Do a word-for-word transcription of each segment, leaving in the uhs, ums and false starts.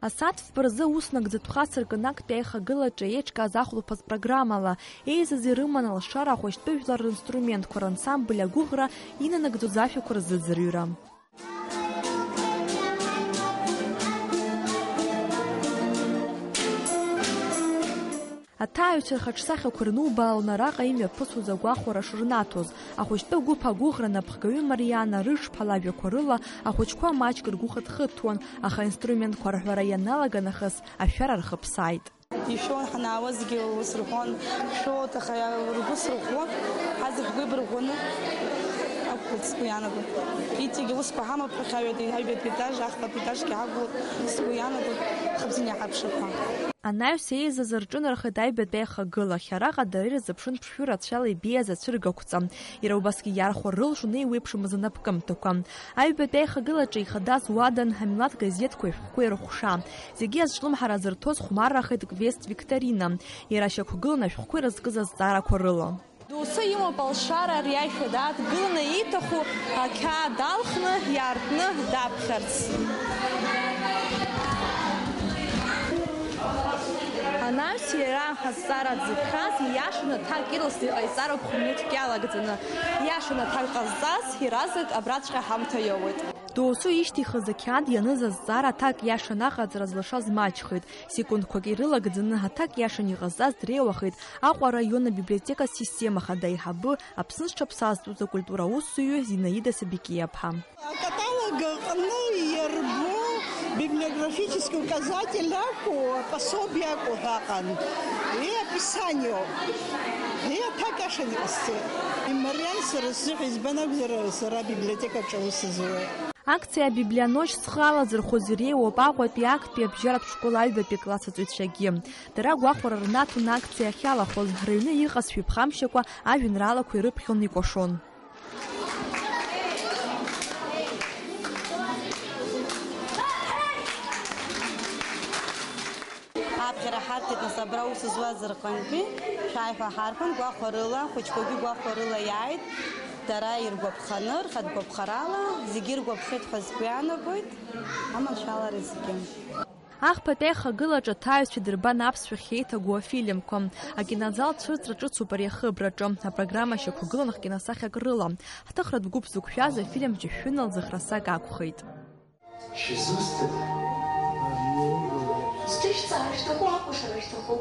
Асааҭ фба рзы ус нагӡатәха сыркын актәи аихагылаҿы еиҿкааз ахәылԥаз программала, еизаз ирыман алшара ахәыҷтәы жәлар ринструментқәа рансамбль агәыӷра инанагӡоз ашәақәа рзыӡырҩра. Аҭааҩцәа рхаҿсахьақәа рнубаалон араҟа имҩаԥысуаз агәахәара шырнаҭоз. Ахәыҷтәы гәыԥ агәыӷра напхгаҩы Мариана Рыҽԥҳа лажәақәа рыла ахәыҷқәа маҷк ргәы хыҭхыҭуан, аха инструментқәа рҳәара ианалага нахыс ашәара рхыԥсааит. Ишәон, ҳанаауазгьы ус рҳәон, шәоот, аха ргәы сырӷәӷәон, ҳазегь ҳгәы еибарӷәӷәаны ақәхеит сгәы иаанагоит. Иҵегьы усқәа ҳамоуп ҳәа хьаҩатәи аҩбатәи етаж, ахԥатәи етажгьы ҳақәлоит, сгәы иаанагоит, хыбзианы иҳаԥшып ҳәа. Анаҩс еизаз рҿынархеит аҩбатәи аихагылахь, араҟа дара ирзыԥшын ԥшшәы рацәала ибеиаз ацәыргақәҵа. Иара убасгьы иархәар рылшон еиуеиԥшымыз анапкымҭақәа. Аҩбатәи аихагылаҿы ихадаз уадан амилаҭ газеҭқәеи ашәҟәқәеи рыҟәша. Зегьы азҿлымҳара зырҭоз хәмаррахеит квест-викторина. Иара шьақәгылан ашәҟәқәа ирызкыз азҵаарақәа рыла. Доусы имоуп алшара ари ашәа дадгыланы ииҭаху ақьаад алхны иаартны даԥхьарц. Анаҩс иара азҵаара дзыԥхьаз ииашаны аҭак ирласны иҟаиҵароуп хә-минуҭк иалагӡаны. Ииашаны аҭак ҟазҵаз иаразнак абраҵәҟьа ҳамҭа иоуеит. Доусы ишьҭихыз ақьаад ианыз азҵаара аҭак ииашаны аҟаҵара злашаз маҷхеит. Секундқәак ирылагӡаны аҭак ииашаны иҟазҵаз дреиуахеит Аҟәа араион абиблиотека асистема ахада аиҳабы, Аԥсны зҽаԥсазтәыз акультура аусзуҩы Зинаида Сабикиаԥҳа. Акаталог аҟны иарбоу библиографический указатель акәу, апособие акәу ҳәа аҟан. И описание. И аҭак ииашаны иҟасҵеит. Имариан сара сзыҳәа, избан акәзар, сара абиблиотекаҿы аус азуеит. Акциа «Библионочь» зхы алазырхәыз иреиуоуп Аҟәатәи актәи абжьаратә школ аҩбатәи акласс аҵаҩцәагьы. Дара агәахәара рнаҭон акциа ахьалахәыз, рыҩны иҟаз шәиԥхамшьакәа ажәеинраалақәа ирыԥхьон, икәашон. Аԥхьара ҳарҭеит, нас, абра аус зуаз рҟынтәи шәааи ҳәа ҳарԥан, гәахәарыла, ахәыҷқәагьы гәахәарыла иааит, дара иргәаԥханы, рхатә гәаԥхарала, зегьы иргәаԥхеит ҳәа сгәы иаанагоит, аманшәалара зегьы. Ахԥатәи аихагылаҿы аҭааҩцәа идырбан аԥсшәахь еиҭагоу афильмқәа. Акинозал цәырҵра ҿыцуп ари ахыбраҿы. Апрограмма шьақәгылан ҳкиносахьак рыла. Ҳҭыхратә гәыԥ зықәшәаз афильм џьашәшәына лзыӷрасак акәхеит. Шәызусҭада? Сҭышәҵаара шәҭаху, акәашара шәҭаху?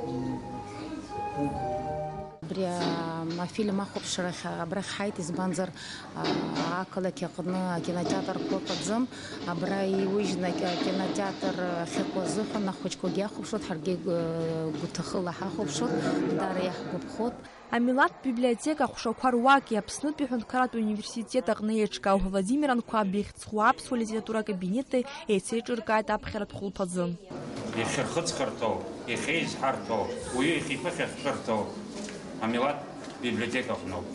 Абри, а, афильм ахәаԥшрахь абрахь ҳаит, избанзар, а, ақалақь аҟны акинотеатрқәа ыҟаӡам. Абра иужьны аки-, акинотеатр ахьыҟоу азыҳәан ахәыҷқәагьы иахәаԥшуеит, ҳаргьы, э, гәҭахыла ҳахәаԥшуеит, даара иаҳгәаԥхоит. Амилаҭтә библиотека аҟәшақәа руаки Аԥснытәи аҳәынҭқарратә университет аҟны еиҿкаау Владимир Анқәаб ихьӡ зху аԥсуа литература акабинети еицеиҿыркааит аԥхьаратә хәылԥазы. Иахьырхыҵхырҭоу, иахьеизҳарҭоу, уаҩы ихы-иԥыхьа ахьшәырҭоу амилаҭтә библиотека аҟноуп.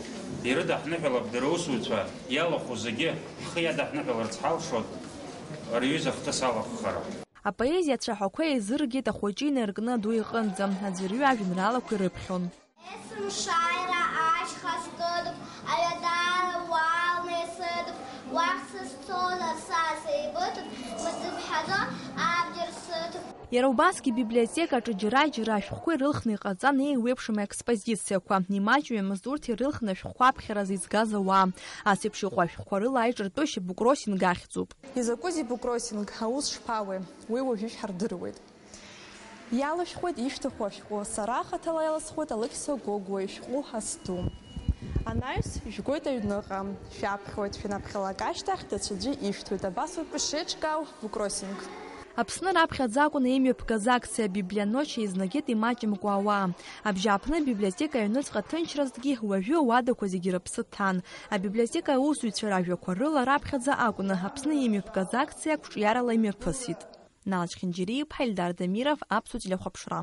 Ирыдаҳныҳәалап дара аусзуҩцәа иалахәу зегьы, ҳхы иадаҳныҳәаларц ҳалшоит рҩыза хҭыс алахәхара. Апоезиа ацәаҳәақәа еизыргеит ахәыҷы инаркны аду иҟынӡа, аӡәырҩы ажәеинраалақәа ирыԥхьон. Есымшааира ашьха скыдуп, аҩадара уалны исыдуп, уахь сызцозар са сеибыҭоуп, мыӡыбҳәаӡо абџьар сыҭоуп. Иара убасгьы ибиблиотекаҿы џьара-џьара ашәҟәқәа ирылхны иҟаҵан еиуеиԥшым аекспозициақәа. Имаҷҩымызт урҭ ирылхны ашәҟәқәа аԥхьара зизгаз ауаа. Ас еиԥш иҟоу ашәҟәқәа рыла аиҿартәышьа Букросинг ахьӡуп. Изакәызеи Букросинг, аус шԥауеи? Уи уажәы ишәҳардыруеит. Иалышәхуеит ишәҭаху ашәҟәы, сара хаҭала иалысхуеит Алықьса Гогәуа ишәҟәы Асту. Анаҩс, шәгоит аҩныҟа, шәаԥхьоит, шәанаԥхьалак ашьҭахь даҽаӡәы ишәҭоит, абас ауп ишеиҿкаау Букросинг. Аԥсны раԥхьаӡа акәын еимҩаԥгаз акциа «Библионочь» еизнагеит имаҷымкәа ауаа. Абжьааԥны абиблиотека аҩныҵҟа ҭынчразҭгьы, уажәы ауадақәа зегьы рыԥсы ҭан. Абиблиотека аусзуҩцәа ражәақәа рыла раԥхьаӡа акәны Аԥсны еимҩаԥгаз акциа қәҿиарала имҩаԥысит. Налач Хинџьариа-иԥҳа, Ельдар Дамиров, Аԥсуа телехәаԥшра.